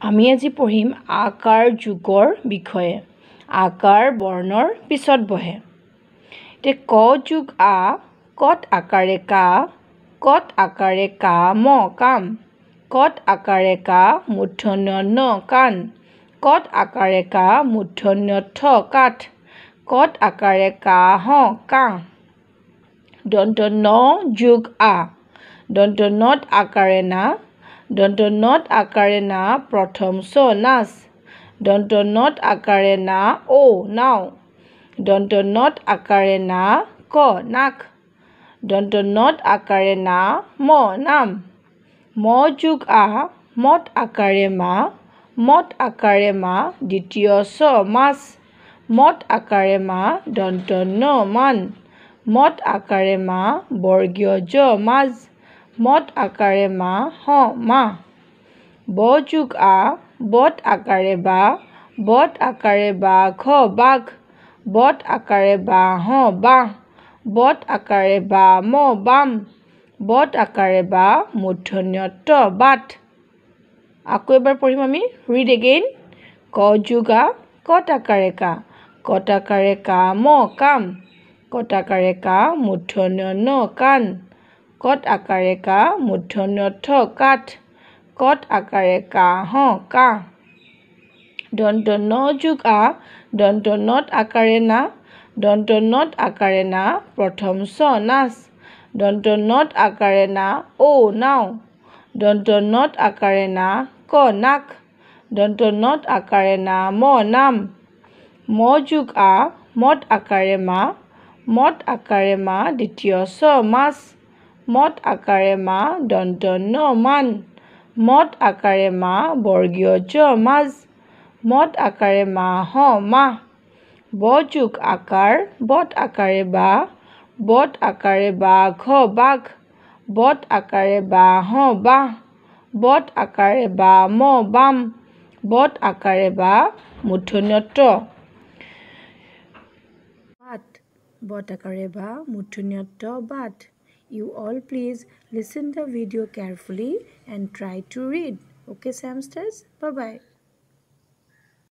আমি আজি পঢ়িম আকাৰ যোগৰ বিষয়ে। আকাৰ বৰ্ণৰ পিছত বহে। এতিয়া ক যোগ আ, কত আকাৰে কা, কত আকাৰে কা ম কাম, কত আকাৰে কা মূৰ্ধন্য ন কাণ, কত আকাৰে কা মূৰ্ধন্য থ কাঠ, কত আকাৰে কা হ কাহ। দন্ত ন যোগ আ, দন্ত নত আকাৰে না, দন্ত নত আকাৰে না প্ৰথম চ নাচ, দন্ত নত আকাৰে না ঔ নাও, দন্ত নত আকাৰে না ক নাক, দন্ত নত আকাৰে না ম নাম। ম যোগ আ, মত আকাৰে মা, মত আকাৰে মা দ্বিতীয় চ মাছ, মত আকাৰে মা দন্ত ন মান, মত আকাৰে মা বৰ্গীয় জ মাজ, মত আকাৰে মা হ মাহ। ব যোগ আ, বত আকাৰে বা, বত আকাৰে বা ঘ বাঘ, বত আকাৰে বা হ বাঁহ, বত আকাৰে বা ম বাম, বত আকাৰে বা মূৰ্ধন্য ট বাট। আকৌ এবাৰ পঢ়িম আমি, ৰিড এগেইন। ক যোগ আ, কত আকাৰে কা, কত আকাৰে কা ম কাম, কত আকাৰে কা মূৰ্ধন্য ন কাণ, কত আকাৰে কা মূৰ্ধন্য থ কাঠ, কত আকাৰে কা হ কাহ। দন্ত ন যোগ আ, দন্ত নত আকাৰে না, দন্ত নত আকাৰে না প্ৰথম চ নাচ, দন্ত নত আকাৰে না ঔ নাও, দন্ত নত আকাৰে না ক নাক, দন্ত নত আকাৰে না ম নাম। ম যোগ আ, মত আকাৰে মা, মত আকাৰে মা দ্বিতীয় চ মাছ, মত আকাৰে মা দন্ত ন মান, মত আকাৰে মা বৰ্গীয় জ মাজ, মত আকাৰে মা হ মাহ। ব যোগ আকাৰ, বত আকাৰে বা, বত আকাৰে বা ঘ বাঘ, বত আকাৰে বা হ বাঁহ, বত আকাৰে বা ম বাম, বত আকাৰে বা মূৰ্ধন্য ট বাট, বত আকাৰে বা মূৰ্ধন্য ট বাট। You all please listen the video carefully and try to read. Okay, Samsters? Bye bye.